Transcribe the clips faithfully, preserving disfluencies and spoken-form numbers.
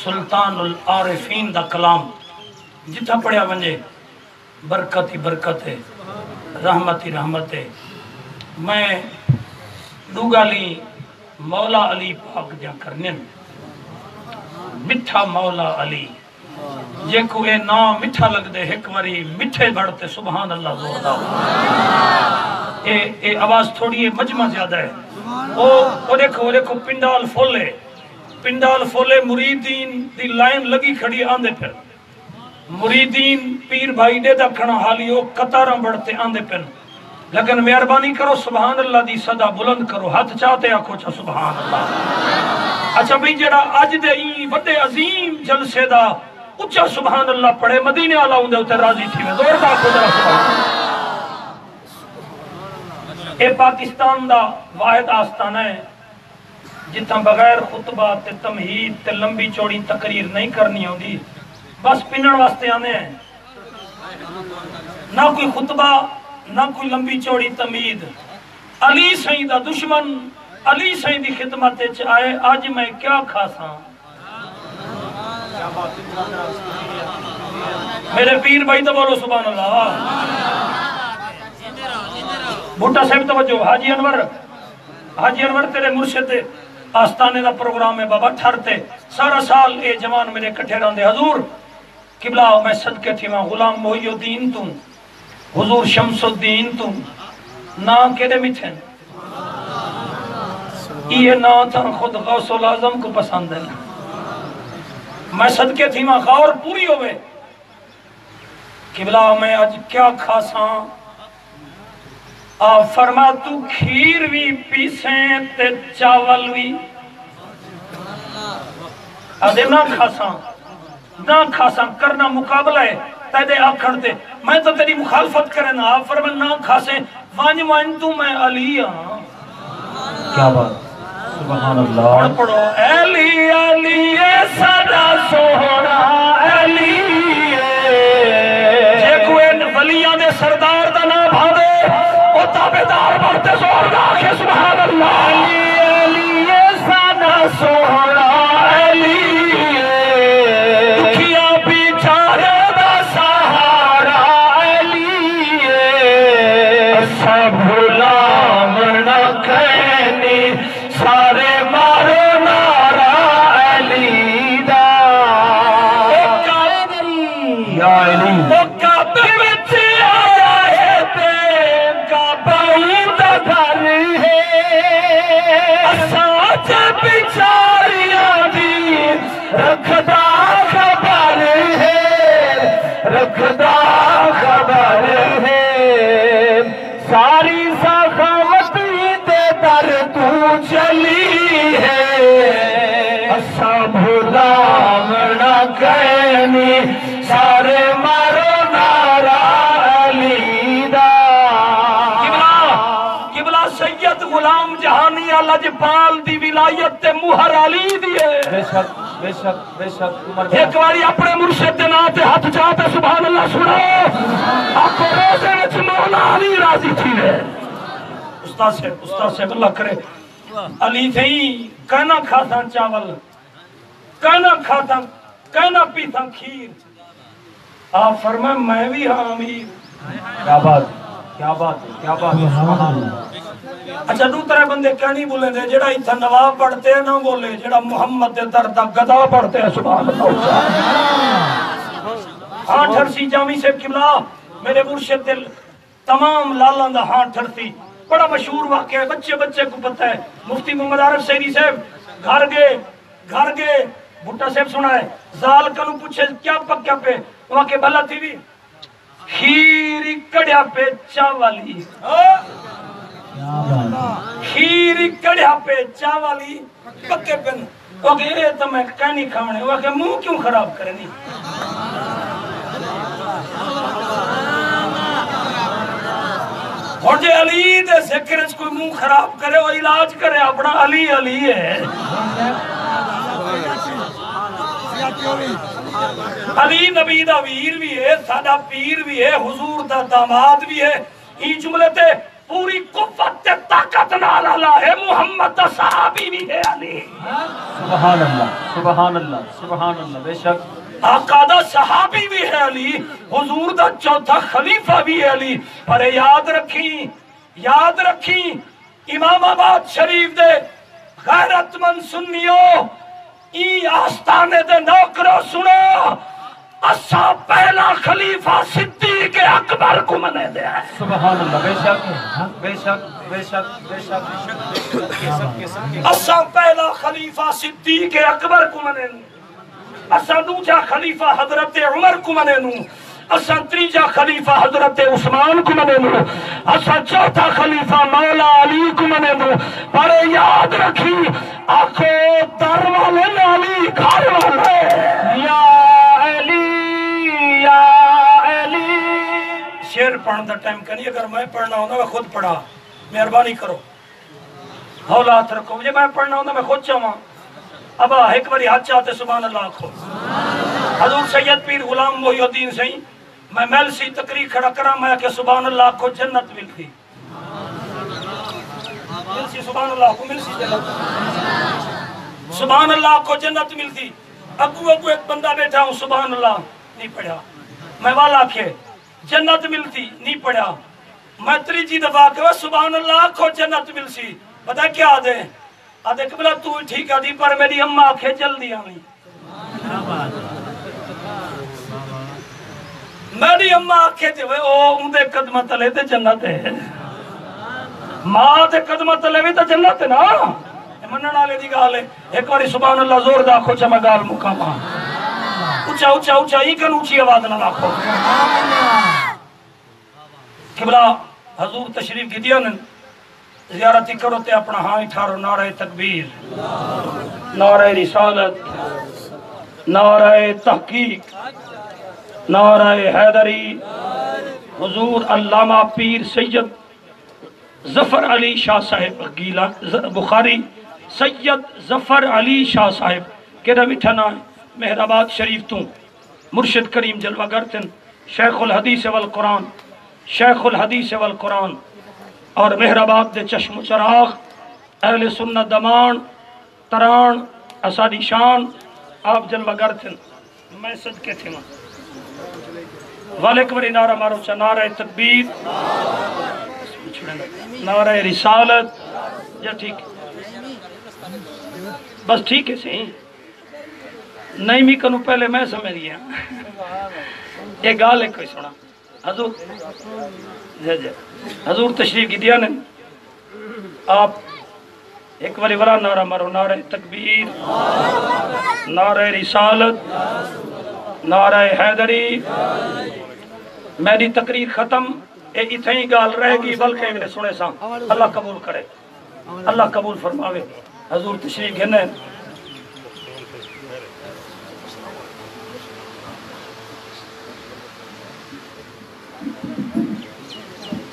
سلطان العارفین دا کلام جتھاں پڑھیا ونڄے، برکت ہی برکت ہے، رحمت ہی رحمت ہے۔ میں ݙو ڳالھیں مولا علی پاک دیاں کرنیاں۔ مٹھا مولا علی، جیکوں اے ناں مٹھا لڳدے، ہک واری مٹھے بݨ تے سبحان اللہ زوردار۔ اے، اے آواز تھوڑی ہے، مجمع زیادہ ہے۔ او، او ݙیکھو، او ݙیکھو، پنڈال فل ہے، پنڈال فل ہے، مریدین دی لائن لڳی کھڑی، آندے پھر۔ مریدین پیر بھائی ݙیہدا کھڑا، حالی او قطاراں بݨ تے آندے پن۔ لیکن مہربانی کرو، سبحان اللہ دی صدا بلند کرو، ہتھ چا تے آکھو، چا سبحان اللہ۔ اچھا بھئی، جیڑھا اڄ دے ایں وݙے عظیم جلسے دا اچا سبحان اللہ پڑھے، مدینے والا اوندے اتے راضی تھیوے، زوردار آکھو ذرا سبحان اللہ۔ اے پاکستان دا واحد آستانہ ہے جتھاں بغیر خطبہ تے تمہید تے لمبی چوڑی تقریر نہیں کرنی ہوندی، بس پنݨ واسطے آندے ہیں۔ نہ کوئی خطبہ، نہ کوئی لمبی چوڑی تمہید۔ علی سئیں دا دشمن علی سئیں دی خدمت وچ آئے، اڄ میں کیا کھاساں؟ میرے پیر بھائی تو بولو سبحان اللہ۔ بھٹہ صاحب توجہ، حاجی انور، حاجی انور تیرے مرشد دے آستانے دا پروگرام ہے بابا، ٹھر تے سارا سال اے جوان میرے کٹھے رہندے۔ حضور قبلہ، میں صدقے تھیواں غلام محی الدین توں، حضور شمس الدین توں، ناں کیݙے مٹھے ہن۔ ایہے ناں تاں خود غوث الاعظم کوں پسند ہن۔ میں صدقے تھیواں، غور پوری ہووے۔ قبلہ، میں اڄ کیا کھاساں؟ آپ فرما، توں کھیر وی پیسیں تے چاول وی۔ آہدے، نہ کھاساں، نہ کھاساں، کرنا مقابلہ ہے تیݙے آکھݨ تے، میں تاں تیݙی مخالفت کریناں۔ آپ فرمائے، نہ کھاسیں، ونڄ ونڄ توں، میں علی ہاں۔ کیا بات، سبحان اللہ۔ ہݨ پڑھو، علی علی اے ساݙا سوہݨا علی اے۔ جیکوں اے ولیاں دے سردار دا ناں بھاوے، او تابعدار بݨ تے زوردار آکھے سبحان اللہ۔ علی علی اے ساݙا سوہݨا علی اے۔ ݙکھیاں بیچارے دا سہارا علی اے۔ اساں بھلاوݨ کائنی، سارے مارو نعرہ علی دا۔ او کعبے، یا علی۔ او کعبے وچ آیا ہے تے کعبہ اوندا گھر ہے۔ اساں اچ بیچاریاں دی رکھدا خبر ہے، رکھدا خبر ہے۔ ساری سخاوت ہی دے در توں چلی ہے۔ اساں بھلاوݨ کائنی، سارے مارو نعرہ علی دا۔ قبلہ، قبلہ سید غلام جہانی لجپال دی ولایت تے مہر علی دی ہے۔ بے شک، بے شک، بے شک، عمر جان۔ ایک باری اپنے مرشد دے نام تے ہتھ چا تے سبحان اللہ سݨاؤ۔ آکھو، روزے وچ مولا علی راضی تھیوے۔ استاد صاحب، استاد صاحب، اللہ کرے۔ علی سئیں، کائنا کھاساں چاول، کائنا کھاساں، کائنا پیساں کھیر۔ آپ فرمائے، میں وی ہاں امیر۔ کیا بات، کیا بات ہے، کیا بات ہے، سبحان اللہ۔ اچھا، ݙو ترے بندے کائنی ٻولیندے، جیڑھا اتھاں نواب بݨ تے نہ ٻولے، جیڑھا محمد دے در دا گدا بݨ تے، سبحان اللہ۔ ہاں، ٹھرسی جامی صاحب قبلہ، میرے مرشد دے تمام لالاں دا ہاں ٹھرسی۔ بڑا مشہور واقعہ ہے، بچے بچے کوں پتہ ہے۔ مفتی محمد عارف سیدی صاحب گھر ڳئے، گھر ڳئے، بھٹہ صاحب سݨائے، ذال کنوں پچھے، کیا پکیا پئے؟ او آکھے، بھلا تھیوی؟ کھیر ہی کڑھیا پئے چاول ہی۔ کھیر ہی کڑھیا پئے چاول ہی۔ پکے پن۔ او آکھے، اے تاں میں کائنی کھاوݨے۔ او آکھے، منہ کیوں خراب کریندیں؟ ہݨ جے علی دے ذکر اچ کوئی منہ خراب کرے، او علاج کرے اپݨا، علی علی ہے۔ علی نبی دا ویر وی ہے، ساݙا پیر وی ہے، حضور دا داماد وی ہے۔ ایں جملے تے پوری قوت تے طاقت نال الا ہے۔ محمد دا صحابی وی ہے علی۔ سبحان اللہ، سبحان اللہ، سبحان اللہ، بے شک۔ آقا دا صحابی وی ہے علی، حضور دا چوتھا خلیفہ وی ہے علی۔ پر یاد رکھیں، یاد رکھیں، امام آباد شریف دے غیرت مند سنیو، ایں آستانے دے نوکرو، سنو، اساں پہلا خلیفہ صدیق اکبر کوں منیندے ہیں۔ سبحان اللہ، بے شک، بے شک، بے شک، بے شک۔ اساں پہلا خلیفہ صدیق اکبر کوں منیندے ہیں۔ اساں ݙوجھا خلیفہ حضرت عمر کوں منیندوں، اساں تریجھا خلیفہ حضرت عثمان کوں منیندوں، اساں چوتھا خلیفہ مولا علی کوں منیندوں۔ پر یاد رکھی، آکھو، در والے علی، گھر والے۔ یا علی، یا علی۔ شعر پڑھݨ دا ٹائم کائنی، اگر میں پڑھݨا ہوندا میں خود پڑھا۔ مہربانی کرو۔ ہولا ہتھ رکھو، جے میں پڑھݨا ہوندا میں خود چاہواں۔ ابا، ہک واری ہتھ چا تے سبحان اللہ آکھو۔ حضور سید پیر غلام محی الدین سئیں، میں محل سی تقریر کھڑا کراں، میں آکھیا سبحان اللہ آکھو، جنت ملسی۔ ملسی، سبحان اللہ آکھو، ملسی جنت۔ سبحان اللہ آکھو، جنت ملسی۔ اڳوں اڳوں ہک بندہ ٻیٹھا، اوں سبحان اللہ نی پڑھیا۔ میں ول آکھے، جنت ملسی، نی پڑھیا۔ میں تریجھی دفعہ آکھے، سبحان اللہ آکھو، جنت ملسی۔ پتہ کیا آہدے؟ آہدے، قبلہ توں ٹھیک آہدیں، پر میݙی اماں آکھے جلدی آویں۔ میݙی اماں آکھے جے، او اوندے قدماں تلے تے جنت ہے۔ ماں دے قدماں تلے وی تاں جنت ہے نا۔ اے منݨ والے دی ڳالھ ہے۔ ہک واری سبحان اللہ زور دا آکھو، چا میں ڳالھ مکاواں۔ اچا، اچا، اچا، ایں کنوں اچی آواز نال آکھو۔ قبلہ، حضور تشریف گھدیاں ہن، زیارت ہی کرو تے اپݨا ہاں ہی ٹھارو، نعرہ تکبیر، نعرہ رسالت، نعرہ تحقیق، نعرہ حیدری۔ حضور علامہ پیر سید ظفر علی شاہ صاحب گیلان، ز-، بخاری، سید ظفر علی شاہ صاحب، کیݙا میٹھا ناں ہے، مہر آباد شریف توں مرشد کریم جلوہ گر تھن، شیخ الحدیث والقرآن، شیخ الحدیث والقرآن، اور مہر آباد دے چشم و چراغ، اہل سنت دمان، تران، اساݙی شان، آپ جلوہ گر تھن۔ میں صدقے تھیواں۔ ول ہک واری نعرہ مارو چا، نعرہ تکبیر، نعرہ رسالت۔ یا ٹھیک، بس ٹھیک ہے سئیں۔ نہیں، میکوں پہلے میں سمجھ ڳیا۔ اے ڳالھ ہے کوئی سݨا۔ حضور، جی، جی۔ حضور تشریف گھدیاں ہن۔ آپ ہک واری ولا نعرہ مارو، نعرہ تکبیر، نعرہ رسالت، نعرہ حیدری۔ میݙی تقریر ختم، اے اتھائیں ڳالھ رہ ڳئی، بلکہ ایویں سݨیساں۔ اللہ قبول کرے، اللہ قبول فرماوے۔ حضور تشریف گھن آئے۔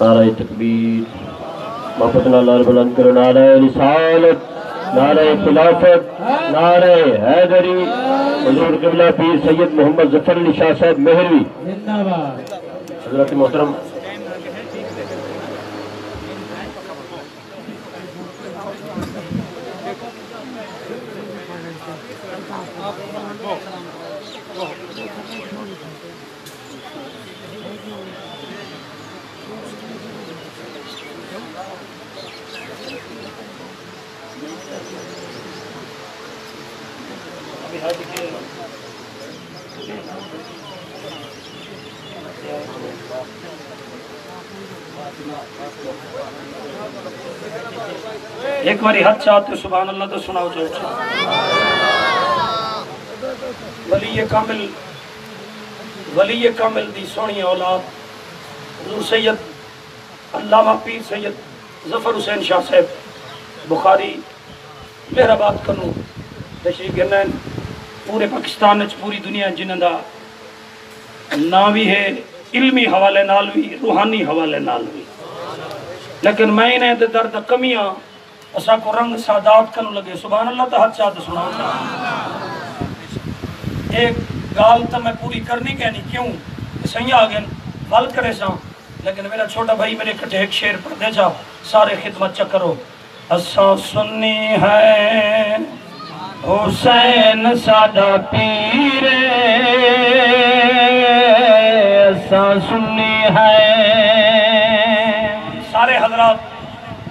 نعرہ تکبیر، محبت نال نعرہ بلند کرو، نعرہ رسالت، نعرہ خلافت، نعرہ حیدری، حضور قبلہ پیر سید محمد ظفر علی شاہ صاحب مہروی۔ زندہ باد۔ حضرات محترم، ہک واری ہتھ چا تے سبحان اللہ تے سݨاؤ چا اچا۔ ولی کامل، ولی کامل دی سوہݨی اولاد، حضور سید علامہ پیر سید ظفر حسین شاہ صاحب بخاری مہر آباد کنوں تشریف گھن آئن۔ پورے پاکستان وچ، پوری دنیا وچ جنہاں دا ناں وی ہے، علمی حوالے نال وی، روحانی حوالے نال وی۔ لیکن میں انہیں دے در دا کمی ہاں، اساکوں رنگ سادات کنوں لڳے۔ سبحان اللہ تاں ہتھ چا تے سݨاؤ۔ اے ڳالھ تاں میں پوری کرݨی کائنی، کیوں؟ سئیں آ ڳئن، ول کریساں۔ لیکن میرا چھوٹا بھائی میرے کٹھے ہک شعر پڑھ دے جا، سارے خدمت چا کرو۔ اساں سنی ہیں، حسین ساڈا پیر، اساں سنی ہیں۔ سارے حضرات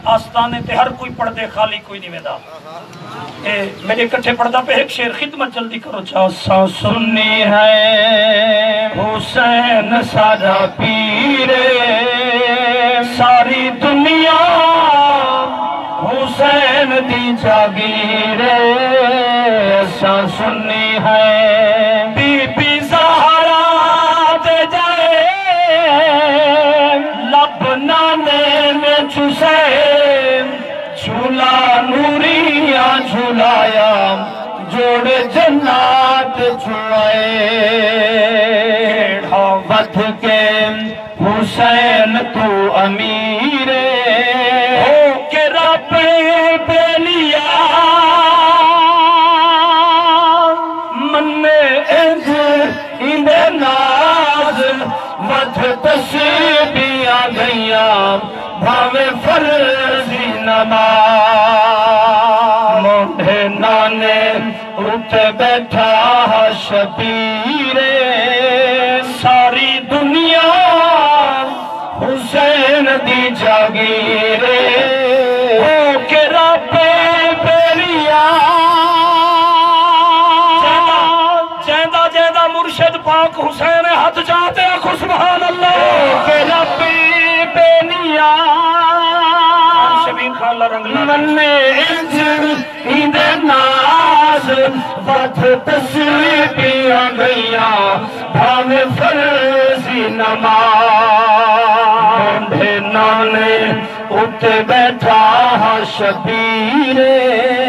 آستانے تے ہر کوئی پڑھ دے، خالی کوئی نہیں ویندا۔ اے میݙے کٹھے پڑھدا پئے، ہک شعر خدمت جلدی کرو چا۔ اساں سنی ہیں، حسین ساݙا پیر، ساری دنیا حسین دی جاگیر۔ اساں سنی ہیں، بی بی زہرا دے جائے لب نانے نے چسے، جھولا نوریاں جھولایا، جوڑ جنات جھوئے۔ کیڑھا ودھ کے حسین توں امیر، ہو کے رب بے نیا، منے انج ایندے ناز، ودھ تسبیحاں ڳئیاں، بھاویں فرضی نماز۔ مونڈھے نانے اتے ٻیٹھا ہا شبیر، ساری دنیا حسین دی جاگیر، ہو کے رب بے نیا۔ جیندا، جیندا مرشد پاک حسین ہے، ہتھ چا تے آکھو سبحان اللہ۔ کہ رب بے نیا، شبیر خان لا رنگ لا۔ منے انج ایندے ناز، ودھ تسبیحاں ڳئیاں، بھاویں فرضی نماز۔ مونڈھے نانے اتے ٻیٹھا ہا شبیر۔